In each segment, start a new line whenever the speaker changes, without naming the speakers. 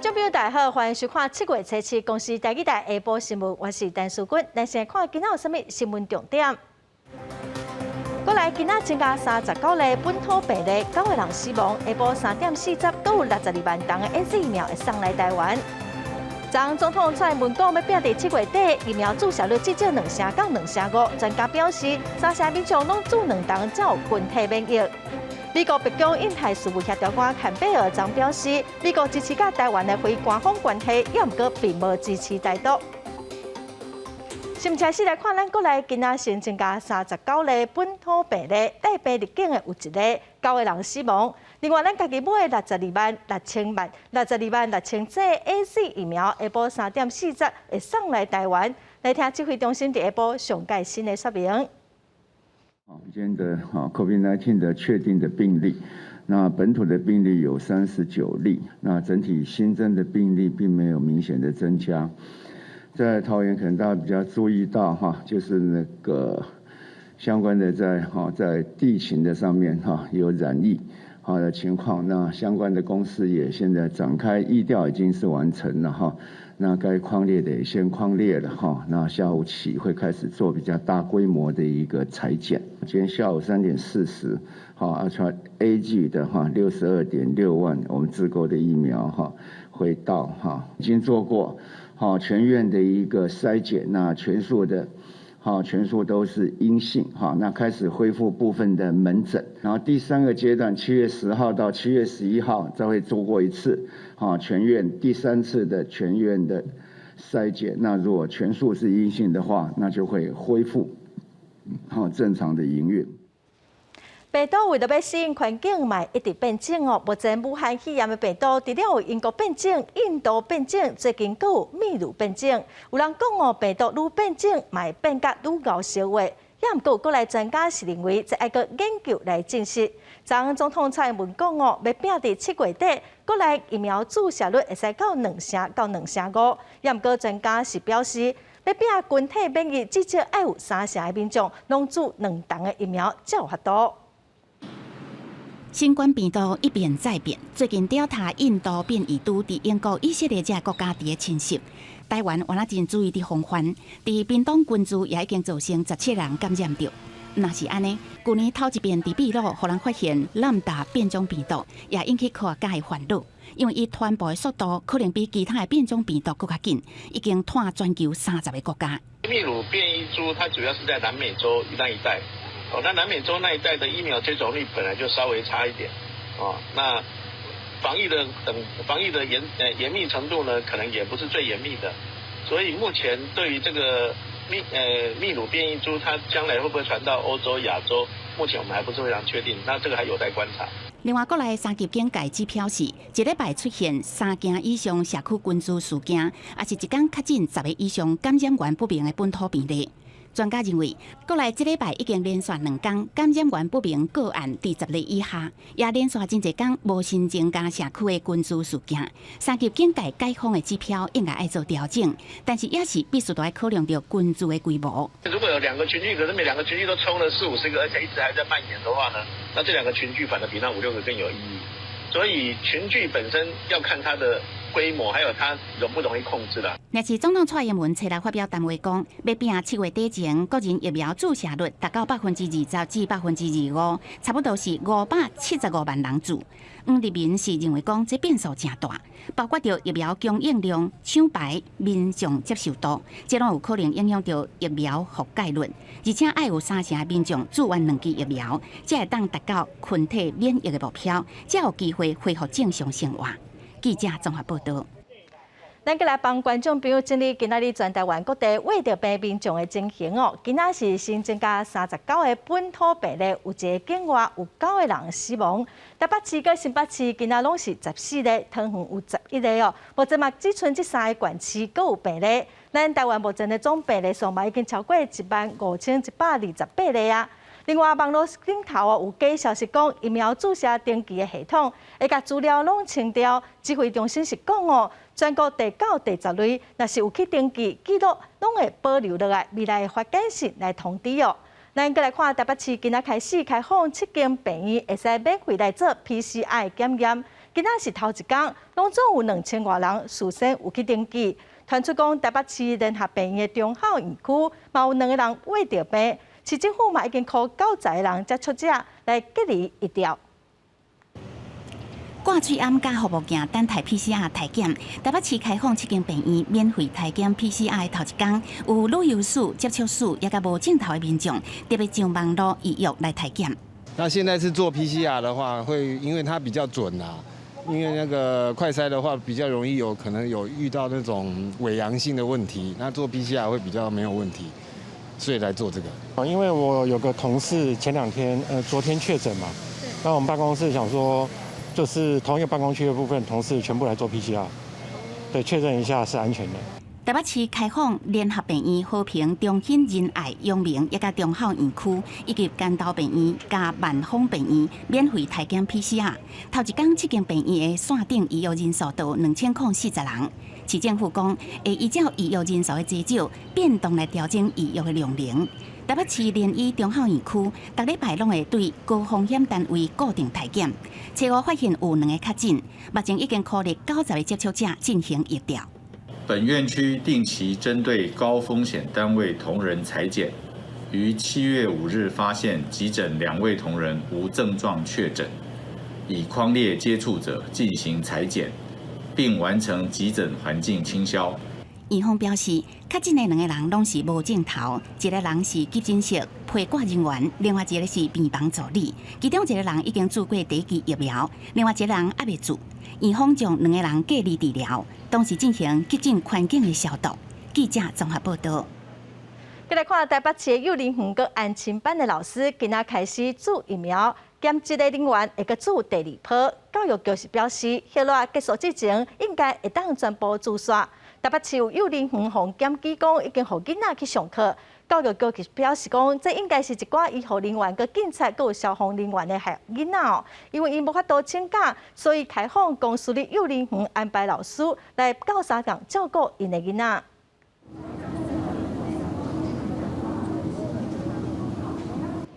眾朋友大家好，歡迎收看七月初七公視台語台下晡新聞，我是陳淑君。咱先看今仔有啥物新聞重點。國內今仔增加39例本土病例，九個人死亡。下晡3點40，閣有62萬筒的 AZ 疫苗會送來台灣。昨總統蔡英文講，欲拼佇7月底疫苗注射率至少兩成到兩成五。專家表示，三成民眾攏注兩筒才有群體免疫。美國白宮印太事務協調官坎貝爾昨表示，美國支持佮台灣的非官方關係，也毋過並無支持台獨。新聞開始來看，咱國內今仔新增加39例本土病例，帶病入境的有一例，九個人死亡。另外，咱家己買62萬6千萬62萬6千劑 AZ 疫苗，下晡3點40會送來台灣。來聽指揮中心佇下晡上蓋新的說明。
今天的哈 COVID-19 的確定的病例，那本土的病例有39例，那整體新增的病例並沒有明顯的增加。在桃園可能大家比較注意到哈，就是那個相關的在哈在地勤的上面哈有染疫好的情況，那相關的公司也現在展開疫調已經是完成了哈，那該匡列的也先匡列了哈，那下午起會開始做比較大規模的一個採檢。今天下午3點40，好，阿傳 AZ 的哈62.6萬我們自購的疫苗哈會到哈，已經做過。好，全院的一個篩檢，那全數的，好，全數都是陰性，哈，那開始恢復部分的門診，然後第三個階段，7月10號到7月11號再會做過一次，好，全院第三次的全院的篩檢，那如果全數是陰性的話，那就會恢復，好，正常的營運。
病毒為著欲適應環境，嘛一直變種哦。目前武漢肺炎的病毒，除了有英國變種、印度變種，最近閣有秘魯變種。有人講哦，病毒愈變種，嘛會變甲愈𠢕相畫。也毋過有國內專家是認為，這愛閣研究來證實。昨總統蔡英文講哦，欲拼佇7月底，國內疫苗注射率會使到兩成到兩成五。也毋過專家是表示，欲拼群體免疫，至少愛有三成的民眾攏注兩筒的疫苗，才有法度。
新冠病毒一變再變，最近 Delta 印度變異株佇英國、以色列這國家佇咧侵襲，台灣原來真注意佇防範，佇屏東軍區也已經造成17人感染著。若是按呢，舊年頭一遍佇秘魯予人發現 Lambda 變種病毒，也引起科學家的煩惱，因為伊傳播的速度可能比其他的變種病毒閣較緊，已經湠全球30個國家。
秘魯變異株它主要是在南美洲那一帶。哦，那南美洲那一帶的疫苗接種率本來就稍微差一點，哦，那防疫的嚴密程度呢，可能也不是最嚴密的，所以目前對於這個秘魯變異株，它將來會不會傳到歐洲、亞洲，目前我們還不是非常確定，那這個還有待觀察。
另外，國內三級警戒指標是，一禮拜出現三件以上社區群聚事件，抑是一工確診10個以上感染源不明的本土病例。專家認為，國內這禮拜已經連續兩工感染源不明個案佇10例以下，也連續真濟工無新增加社區的群聚事件。三級警戒解封的指標應該愛做調整，但是也是必須都愛考量著群聚的規模。
如果有兩個群聚，可是每兩個群聚都衝了四五十個，而且一直還在蔓延的話呢，那這兩個群聚反而比那五六個更有意義。所以群聚本身要看它的規模，還有它容不容易控制啦。
若是總統蔡英文初來發表談話講，欲拼7月底前國人疫苗注射率達到20%至25%，差不多是575萬人注。黃立民是認為講，這變數誠大，包括著疫苗供應量、廠牌、民眾接受度，這攏有可能影響著疫苗覆蓋率。而且愛有三成民眾注完兩劑疫苗，才會當達到群體免疫的目標，才有機會恢復正常生活。記者綜合報道。
咱閣來幫觀眾朋友整理今仔日全台灣各地穢著病民眾的情形哦。今仔是新增加39個本土病例，有一个境外有九個人死亡。台北市佮新北市今仔攏是14例，桃園有11個哦。目前嘛只賰這三个縣市閣有病例。咱台灣目前的總病例數嘛已經超過1萬5128例啊。另外，網路頂頭哦有假消息講，疫苗注射登記的系統會共資料攏清掉。指揮中心是講哦，全國第九、第十類，若是有去登記記錄，攏會保留落來，未來會發簡訊來通知哦。咱閣來看台北市今仔開始開放七間病院，會使免費來做 PCR 檢驗。今仔是頭一工，攏總有2000外人事先有去登記。傳出講台北市聯合病院的忠孝院區，嘛有兩个人秽著病，市政府嘛已經呼90個人接觸者來隔離疫調。
掛喙罨佮護目鏡等待 PCR 篩檢，台北市開放七間病院免費篩檢 PCR 的頭一工，有旅遊史、接觸史，抑佮無症頭的民眾特別上網路預約來篩檢。
那現在是做 PCR 的話，會因為它比較準啦，因為那個快篩的話比較容易有可能有遇到那種偽陽性的問題，那做 PCR 會比較沒有問題，所以來做這個。
因為我有個同事前兩天，昨天確診嘛，那我們辦公室想說，就是同一個辦公區的部分同事全部來做 PCR，對，確認一下是安全的。
台北市開放聯合病院、和平、中興、仁愛、陽明，抑佮忠孝院區，以及關渡病院佮萬芳病院免費篩檢 PCR。頭一工七間病院的線頂預約人數到2040人。市政府講會依照預約人數的多少變動來調整預約的量能。台北市聯醫忠孝院區，逐禮拜攏會對高風險單位固定篩檢。初五發現有兩个確診，目前已經呼籲90个接觸者進行疫調。
本院區定期針對高風險單位同仁採檢，於7月5日發現急診兩位同仁無症狀確診，已匡列接觸者進行採檢，並完成急診環境清消。
院方表示，確診的兩个人攏是無症頭，一个人是急診室陪掛人員，另外一个是病房助理。其中一个人已經注過第一劑疫苗，另外一个人猶未注。院方將兩个人隔離治療，同時進行急診環境的消毒。記者綜合報道。
繼來看台北市的幼兒園佮安親班的老師，今仔開始注疫苗，兼職的人員會閣注第二波。教育局是表示，熱熱結束之前，應該會當全部注煞。台北市有幼兒園予檢舉講，已經予囡仔去上課。教育局表示講，這應該是一寡醫護人員、佮警察、閣有消防人員的孩囡仔哦，因為𪜶無法度請假，所以開放公私立幼兒園安排老師來鬥相共照顧𪜶的囡仔。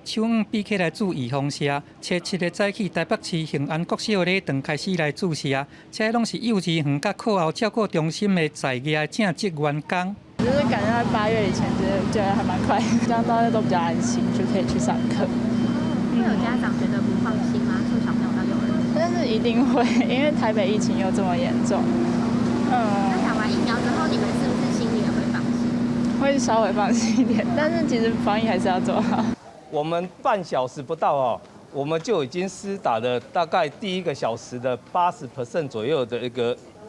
手腕比起來注預防射，初七日早起台北市恆安國小禮堂開始來注射，這攏是幼兒園佮課後照顧中心的在業正職員工。
就是趕在8月以前，覺得還蠻快，這樣大家都比較安心，就可以去上課。
會有家長覺得不放心嗎？送小朋友到幼兒園？
但是一定會，因為台北疫情又這麼嚴重。
那打完疫苗之後，你們是不是心裡也會放心？
會稍微放心一點，但是其實防疫還是要做好。
我們半小時不到哦，我們就已經施打了大概第一個小時的80% 左右的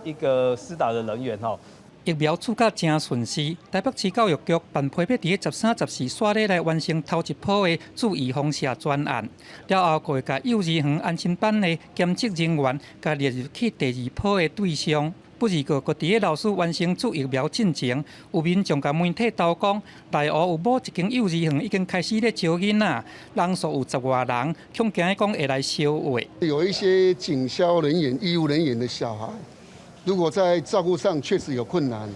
一個施打的人員哈。
疫苗注甲誠順勢，台北市教育局辦批欲佇13、14煞咧來完成頭一波的注預防射專案，了後會共幼兒園安親班的兼職人員，共列入去第二波的對象。不而過，閣佇咧老師完成注疫苗進前，有民眾共媒體投講，內湖有某一間幼兒園已經開始咧招囡仔，人數有十外人，恐驚講會來相話。
有一些警消人員、醫務人員的小孩，如果在照顧上確實有困難，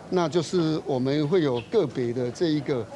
那就是我們會有個別的這一個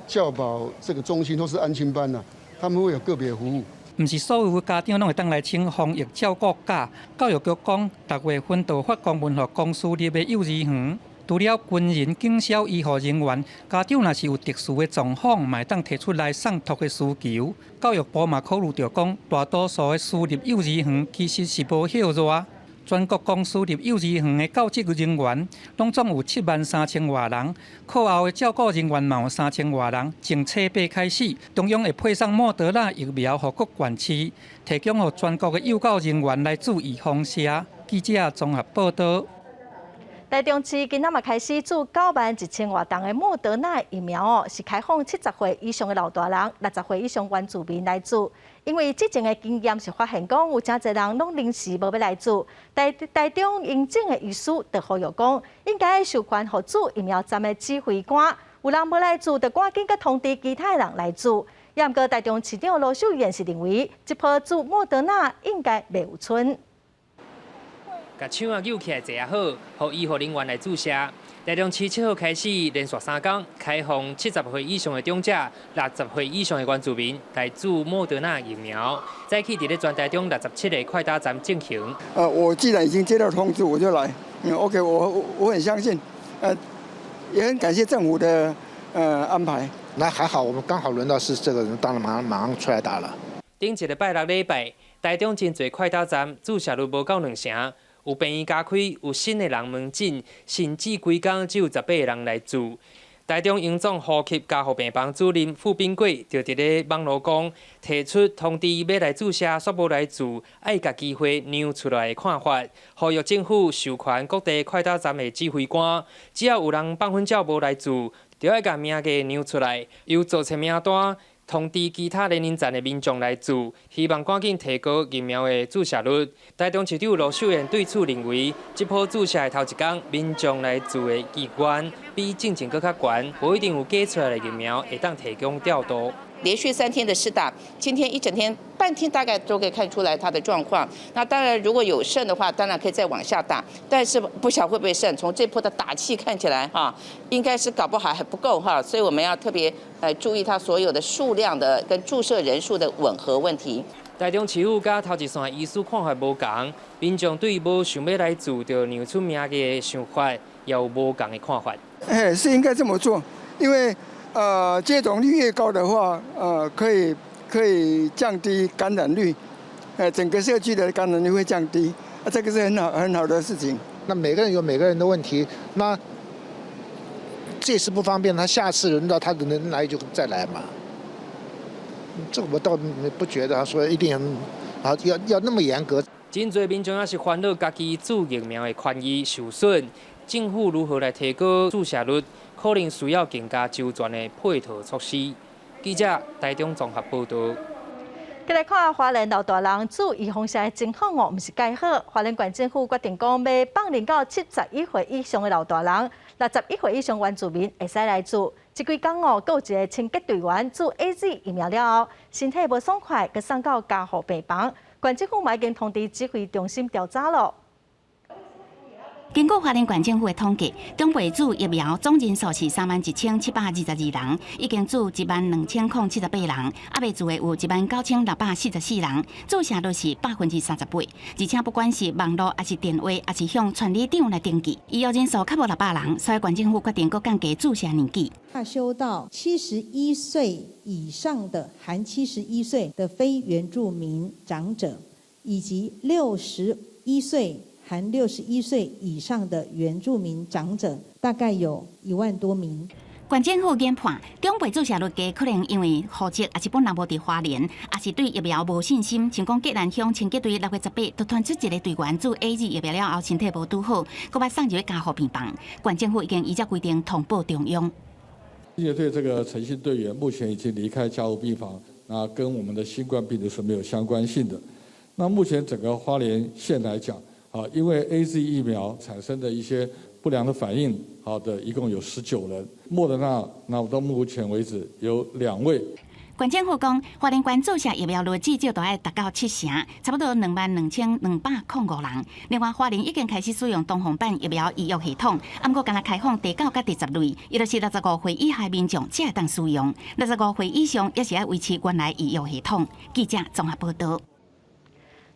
教保這個中心或是安親班啊，他們會有個別服務。
毋是所有家長攏會當來請防疫照顧假。教育局講，6月份就發公文予公私立的幼兒園，除了軍人、警消、醫護人員，家長若是有特殊的狀況，嘛會當提出來送託的需求。教育部嘛考慮著講，大多數的私立幼兒園其實是無歇熱。全國公私立幼兒園的教職人員，攏總有7萬3千外人，課後的照顧人員嘛有3千外人。從初八開始，中央會配送莫德納疫苗予各縣市，提供予全國的幼教人員來注預防射。記者綜合報道。
台中市今仔嘛開始注9萬1千外筒的莫德納疫苗哦，是開放70歲以上的老大人、60歲以上原住民來注。因為之前的經驗是發現講有誠濟人攏臨時無欲來注。台中榮總的醫師就呼籲講，應該授權予注疫苗站的指揮官，有人無來注，就趕緊閣通知其他人來注。也毋過台中市長盧秀燕是認為，這波注莫德納應該袂有賰。
共搶仔扭起來坐仔好，予醫護人員來注射。台中市7號開始連續3工開放70歲以上的長者、60歲以上的原住民來注莫德納疫苗。早起佇咧全台中67個快打站進行。
我既然已經接到通知，我就來。OK，我很相信，也很感謝政府的安排。
那還好，我們剛好輪到是這個人，當然馬上馬上出來打了。
頂一个拜六禮拜，台中真濟快打站注射率無夠2成，有病院加開，有新的人門診，甚至規工只有18個人來注。台中榮總呼吸加護病房主任傅秉貴就佇咧網路講，提出通知欲來注射煞無來注，愛共機會讓出來的看法，呼籲政府授權各地快打站的指揮官，只要有人放粉鳥無來注，就愛共名額讓出來，由造冊名單通知其他年齡層的民眾來注，希望趕緊提高疫苗的注射率。台中市長盧秀燕對此認為，這波注射的頭一工，民眾來注的意願比進前閣較懸，無一定有加出來的疫苗會當提供調度。
連續3天的施打，今天一整天半天大概都可以看出來它的狀況。那當然如果有剩的話，當然可以再往下打，但是不曉會不會剩。從這波的打氣看起來，哈，應該是搞不好還不夠哈，所以我們要特別注意它所有的數量的跟注射人數的吻合問題。
台中市府佮頭一線醫師看法無仝，民眾對無想欲來注就讓出名額的想法，也有無仝的看法。
哎，是應該這麼做，因為接種率越高的話，可以降低感染率，整個社區的感染率會降低，啊，這個是很好很好的事情。
那每個人有每個人的問題，那這次不方便，他下次輪到他能來就再來嘛。這個我倒不覺得，他說一定啊要那麼嚴格。
真濟民眾也是煩惱家己注疫苗的權益受損，政府如何來提高注射率，可能需要更加周全的配套措施。記者台中綜合報導。
繼來看花蓮老大人注預防射的情況哦，毋是蓋好。花蓮縣政府決定講，欲放任到71歲以上的老大人、61歲以上原住民會使來注。這幾工哦，閣有一個清潔隊員注 AZ 疫苗了後，身體無爽快，閣送到加護病房。縣政府嘛已經通知指揮中心調查咯。
根據花蓮縣政府的統計，長輩注疫苗總人數是31,722人，已經注12,078人，猶未注的有19,644人，注射率是38%。而且不管是網路，抑是電話，抑是向傳理長來登記，預約人數較無600人，所以縣政府決定閣降低注射年紀。
下修到七十一歲以上的含七十一歲的非原住民長者，以及六十一歲含61歲以上的原住民長者，大概有1萬多名。
縣政府研判，長輩注射率低，可能因為戶籍抑是本人無佇花蓮，抑是對疫苗無信心。像講吉蘭鄉清潔隊6月18，就傳出一個隊員注 AZ 疫苗了後，身體無拄好，閣欲送入去加護病房。縣政府已經依照規定通報中央。
清潔隊這個陳姓隊員目前已經離開加護病房，那跟我們的新冠病毒是沒有相關性的。那目前整個花蓮縣來講，啊，因為 AZ 疫苗產生的一些不良的反應，好的，一共有19人。莫德納，那到目前為止有2位。
縣政府講，花蓮縣注射疫苗率至少都愛達到7成，差不多22,205人。另外，花蓮已經開始使用東方版疫苗預約系統，毋過干焦開放第九佮第10類，也就是65歲以下民眾才會當使用，65歲以上猶是愛維持原來預約系統。記者綜合報導。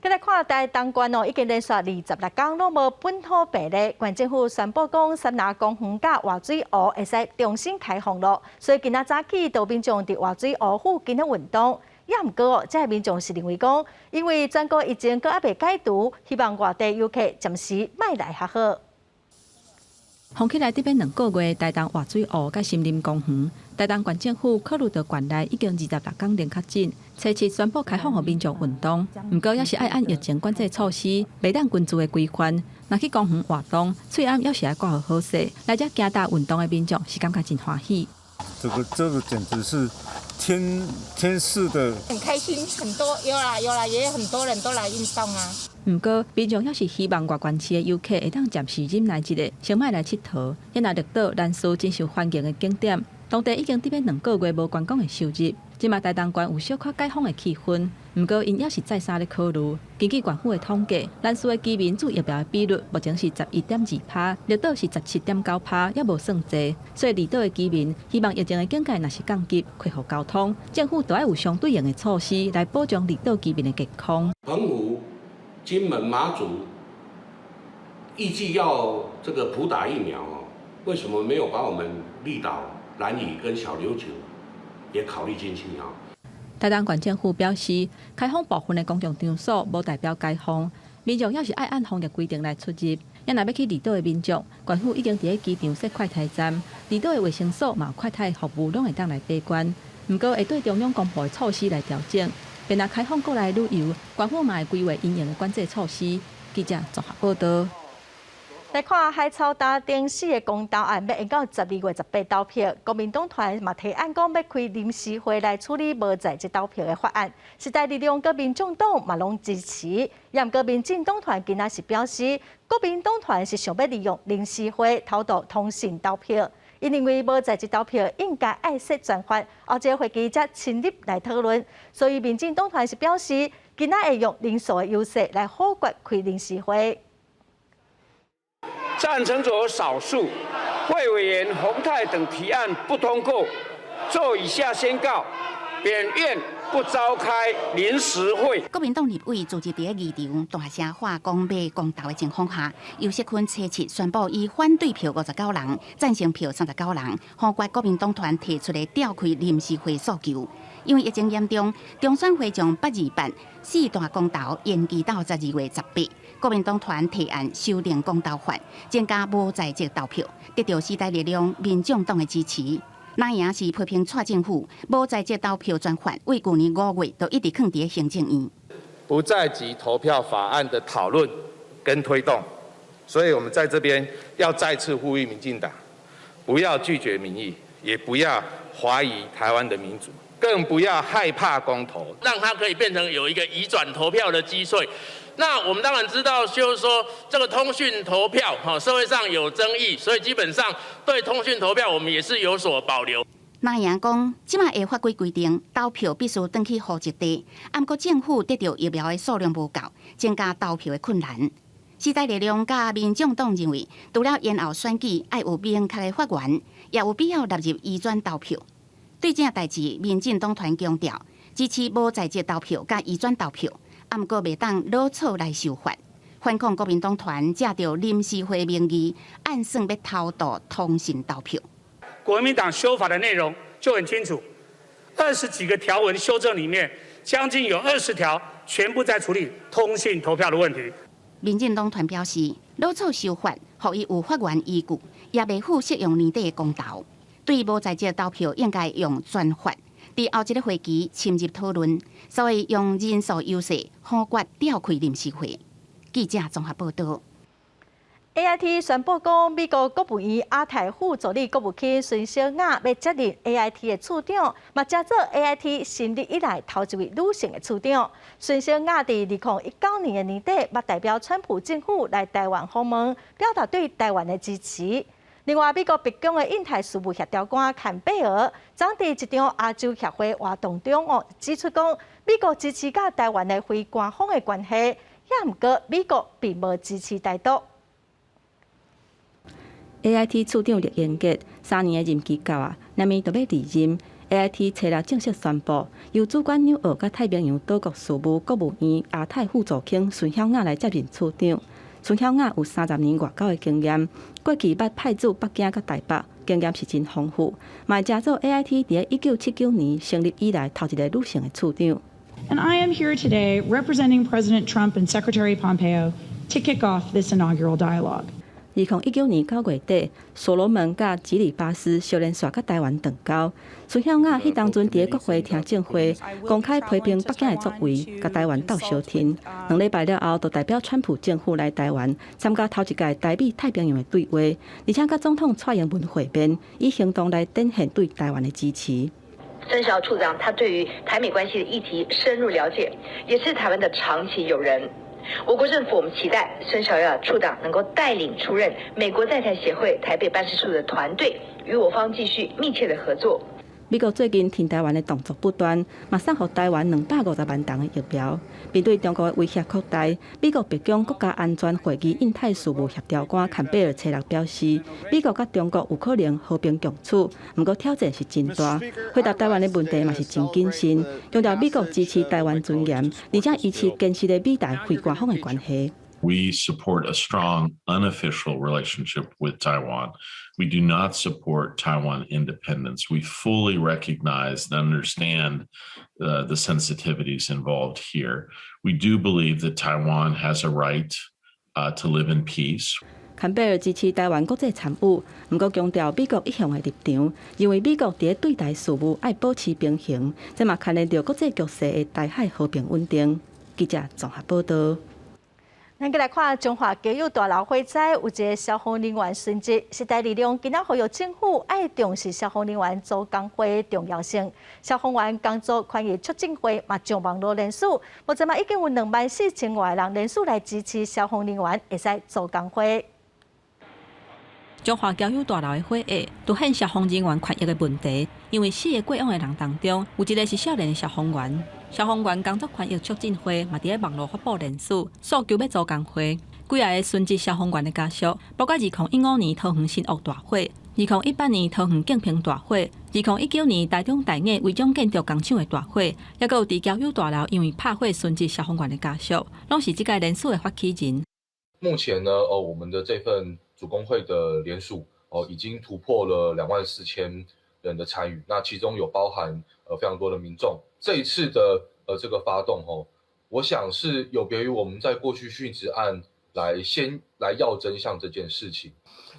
繼來看台東縣哦，已經連續26工攏無本土病例。縣政府宣布講，杉林公園佮活水湖會使重新開放咯。所以今仔早起，有民眾佇活水湖附近咧運動。也毋過哦，這个民眾是認為講，因為全國疫情閣猶未解除，希望外地遊客暫時莫來較好。
封起來得欲2個月，台東活水湖佮森林公園，台東縣政府考慮到縣內已經26工零確診，初七宣布開放予民眾運動，毋過猶是愛按疫情管制措施，袂當群聚的規範。若去公園活動，喙罨猶是愛掛予好勢。來遮行踏運動的民眾是感覺真歡喜。
這個簡直是天賜的，
很開心，很多有啦有啦，也有很多人都來運動啊。
毋過，民眾猶是希望外縣市的遊客會當暫時忍耐一下，先莫來𨑨迌。遐若綠島、蘭嶼真受歡迎的景點，當地已經得欲2個月無觀光的收入。這馬台東縣有小可解封的氣氛，毋過𪜶猶是再三咧考慮。根據縣府的統計，蘭嶼的居民注疫苗的比率目前是11.2趴，綠島是17.9趴，猶無算濟。所以離島的居民希望疫情的警戒若是降級，恢復交通，政府都愛有相對應的措施來保障離島居民的健康。
澎湖、金門、馬祖預計要這個普打疫苗哦，為什麼沒有把我們綠島、蘭嶼跟小琉球也考慮進去啊？
台東縣政府表示，開放部分的公共場所，無代表解封，民眾猶是愛按防疫規定來出入。也若欲去離島的民眾，縣府已經佇咧機場設快篩站，離島的衛生所嘛有快篩服務，攏會當來閉關。毋過會對中央公布的措施來調整。便若開放國內旅遊，縣府嘛會規劃因應的管制措施。記者綜合報道。
來看海草礁頂四个公投案，欲延到12月18投票。國民黨團嘛提案講，欲開臨時會來處理無在籍投票的法案。時代力量佮民眾黨嘛攏支持。毋過民進黨團今仔是表示，國民黨團是想欲利用臨時會偷渡通訊投票。𪜶認為無在籍投票應該愛設專法，後一个會期才深入來討論。所以民進黨團是表示，今仔會用人數的優勢來否決開臨時會。
贊成者少數，會委員洪泰等提案不通過，做以下宣告：本院不召開臨時會。
國民黨立委組織佇咧議場大聲喊講欲公投的情況下，游錫堃初七宣布以反對票59人，贊成票39人，否決國民黨團提出的調開臨時會訴求。因為疫情嚴重，中選會將八二八四大公投延期到12月18。國民黨團提案修訂公投法，增加無在籍投票，得到時代力量、民眾黨的支持。藍營是批評蔡政府無在籍投票專法，為舊年5月就一直囥佇行政院。
不在籍投票法案的討論跟推動，所以我們在這邊要再次呼籲民進黨，不要拒絕民意，也不要懷疑台灣的民主，更不要害怕公投，
讓它可以變成有一個移轉投票的機會。那我們當然知道，就是說這個通訊投票，哈，社會上有爭議，所以基本上對通訊投票，我們也是有所保留。
藍營講，這擺的法規規定，投票必須轉去戶籍地，毋過政府得著疫苗的數量無夠，增加投票的困難。時代力量佮民眾黨認為，除了延後選舉，愛有明確的法源，也有必要納入移轉投票。對這代誌，民進黨團強調支持無在籍投票佮移轉投票。毋過袂當老草來修法，反控國民黨團藉著臨時會名義，暗算欲偷渡通訊投票。
國民黨修法的內容就很清楚，20幾個條文修正裡面，將近有20條全部在處理通訊投票的問題。
民進黨團表示，老草修法，予伊有法源依據，也袂赴適用年底的公投。對無在籍投票，應該用專法。佇後一个會期深入討論，所以用人數優勢否決調開臨時會。記者綜合報道。
AIT 宣布講，美國國務院亞太副助理國務卿孫曉雅欲接任 AIT 的處長，嘛成做 AIT 成立以來頭一位女性的處長。孫曉雅佇2019年的年底，捌代表川普政府來台灣訪問，表達對台灣的支持。另外，美國白宮的印太事務協調官坎貝爾，昨佇一場亞洲協會活動中哦，指出講，美國支持佮台灣的非官方的關係，也毋過美國並無支持台獨。
AIT 處長酈英傑3年的任期到啊，明年就欲離任。AIT 初六正式宣布，由主管紐澳佮太平洋島國事務國務院亞太副助卿孫曉雅來接任處長。孫曉雅有30年外交的經驗，過去捌派駐北京佮台北，經驗是真豐富，嘛會成做 AIT 佇1979年成立以來頭一个女性的處長。
And I am here today representing President Trump and Secretary Pompeo to kick off this inaugural dialogue.
2019年9月底，所羅門佮吉里巴斯相連續佮台灣斷交。孫曉雅彼當陣佇國會聽證會，公開批評北京的作為，共台灣鬥相挺。2禮拜了後，就代表川普政府來台灣參加頭一屆台美太平洋的對話，而且佮總統蔡英文會面，以行動來展現對台灣的支持。
孫曉處長，他對於台美關係的議題深入了解，也是台灣的長期友人。我國政府，我們期待孫曉雅處長能夠帶領出任美國在台協會台北辦事處的團隊，與我方繼續密切的合作。
美美國最近挺台灣的動作不斷，嘛送予台灣250萬筒的疫苗。面對中國的威脅擴大，美國白宮國家安全會議印太事務協調官坎貝爾初六表示，美國佮中國有可能和平共處，毋過挑戰是真大。回答台灣的問題嘛是真謹慎，強調美國支持台灣尊嚴，而且維持堅實的美台非官方的關係。
We support a strong unofficial relationship with Taiwan. We do not support Taiwan independence. We fully recognize and understand the sensitivities involved here. We do believe that Taiwan has a right to live in peace.
坎貝爾支持台灣國際參與，毋過強調美國一向的立場，認為美國佇對台事務愛保持平衡，這嘛牽連著國際局勢的台海和平穩定。記者綜合報道。
咱閣來看彰化交友大樓火災，有一个消防人員殉職。時代力量今仔呼籲政府愛重視消防人員組工會重要性。消防員工作權益促進會嘛上網路聯署，目前嘛已經有24,000外人聯署來支持消防人員會使組工會。
彰化交友大樓的火厄，凸顯消防人員權益的問題。因為四个過往的人當中，有一个是少年的消防員。消防員工作權益促進會嘛佇咧網路發布聯署，訴求欲組工會。幾仔个殉職消防員的家屬，包括2015年桃園新屋大火、2018年桃園建平大火、2019年台中大雅違章建築工廠的大火，抑閣有佇交友大樓因為拍火殉職消防員的家屬，攏是這屆聯署的發起人。
目前呢，哦，我們的這份組工會的聯署，哦，已經突破了24,000人的參與，那其中有包含非常多的民眾。這一次的這個發動，哦，我想是有別於我們在過去殉職案來先來要真相這件事情。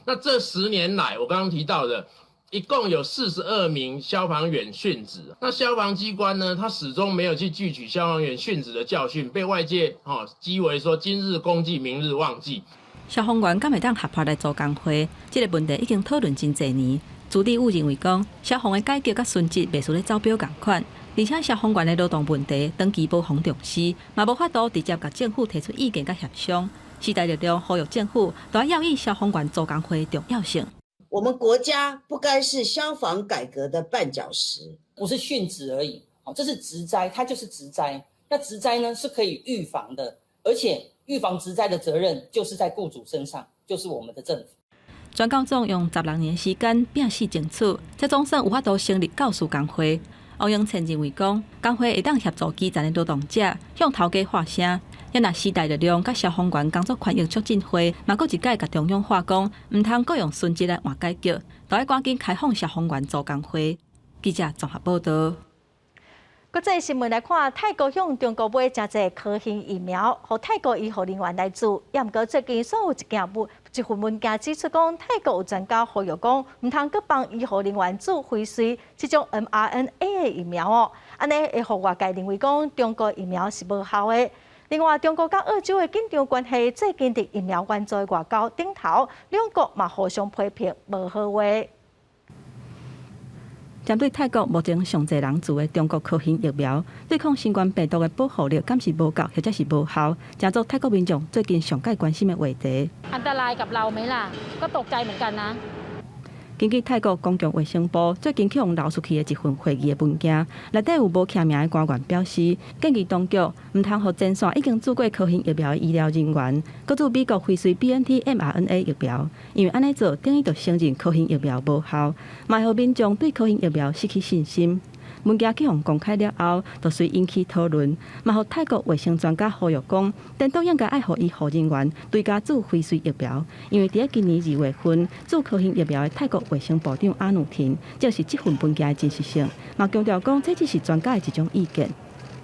那這10年來，我剛剛提到的，一共有42名消防員殉職。那消防機關呢，他始終沒有去汲取消防員殉職的教訓，被外界吼譏為說今日功績，明日忘記。
消防員敢會當合法來組工會？這个問題已經討論真濟年。朱立武認為講，消防的改革佮殉職袂輸咧走表仝款，而且消防員的勞動問題長期無予重視，嘛無法度直接共政府提出意見佮協商。時代力量呼籲政府都要以消防員組工會的重要性。
我們國家不該是消防改革的絆腳石，
不是殉職而已，哦，這是職災，它就是職災。那職災呢是可以預防的，而且預防職災的責任就是在僱主身上，就是我們的政府。
全教總用16年時間拼死爭取，才總算有法度成立教師工會。王英倩認為講，工會會當協助基層的勞動者向頭家發聲。也若時代力量佮消防員工作權益促進會，嘛閣一擺共中央喊講，毋通閣用殉職來換改革，都愛趕緊開放消防員組工會。記者綜合報道。
國際新聞來看，泰國向中國買誠濟科興疫苗，予泰國醫護人員來注。也毋過最近煞有一份文件指出，講泰國有專家呼籲講，毋通閣幫醫護人員注輝瑞這種 mRNA 的疫苗哦。按呢會予外界認為講中國疫苗是無效的。另外，中國佮澳洲的緊張關係最近佇疫苗援助外交頂頭，兩國嘛互相批評無好話。
針對泰國目前上濟人注的中國科興疫苗，對抗新冠病毒的保護力敢是無夠，或者是無效，成做泰國民眾最近上蓋關心的話題。
อันตรายกับเราไหมล่ะก็ตกใจเหมือนกันนะ
根據泰國公共衛生部最近去予流出去的一份會議的文件，內底有無簽名的官員表示，建議當局毋通予前線已經注過科興疫苗的醫療人員，閣注美國輝瑞 BNT mRNA 疫苗，因為按呢做等於就承認科興疫苗無效，嘛會予民眾對科興疫苗失去信心。文件去予公開了後，就隨引起討論，嘛予泰國衛生專家呼籲講，顛倒應該愛予醫護人員追加注輝瑞疫苗，因為佇咧今年2月份注科興疫苗的泰國衛生部長阿努廷，證實這份文件的真實性，嘛強調講這只是專家的一種意見。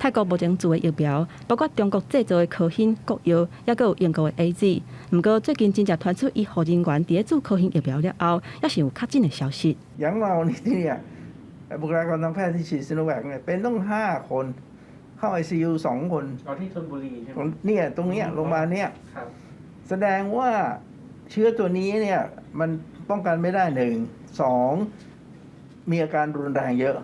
泰國目前注的疫苗，包括中國製造的科興國藥，抑閣有英國的 AZ。毋過最近真正傳出醫護人員佇咧注科興疫苗了後，抑是有確診的消息。
อย่างเรานี่ที่เนี่ยบุคลากรทางแพทย์ที่ฉีดซิโนแวคเนี่ยเป็นต้องห้าคนเข้าไอซียูสองคน
ที่ชลบุรีใช่ไหม
เนี่ยตรงเนี้ยโรงพยาบาลเนี่ยแสดงว่าเชื้อตัวนี้เนี่ยมันป้องกันไม่ได้หนึ่งสองมีอาการรุนแรงเยอะ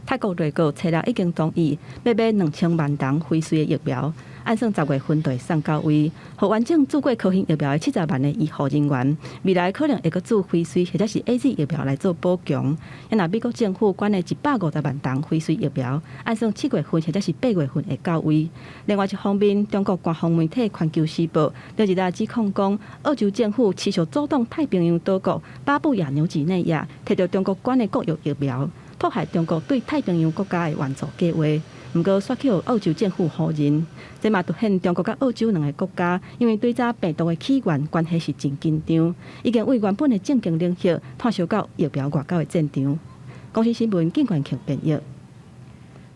泰國內閣初六已經同意欲買2000萬筒輝瑞的疫苗。按算十月份就會送到位。予完整注過科興疫苗的70萬个醫護人員，未來可能會閣注輝瑞或者是 AZ 疫苗來做補強。若美國政府捐的150萬筒輝瑞疫苗，按算7月份或者是8月份會到位。另外一方面，中國官方媒體《環球時報》禮日指控講，澳洲政府持續阻擋太平洋島國巴布亞紐幾內亞提著中國捐的國藥疫苗，破壞中國對太平洋國家的援助計劃。毋過，煞去予澳洲政府否認。這嘛凸顯中國佮澳洲兩个國家，因為對這病毒的起源關係是真緊張，已經為原本的政經領域拖燒到疫苗外交的戰場。公視新聞警官強編譯。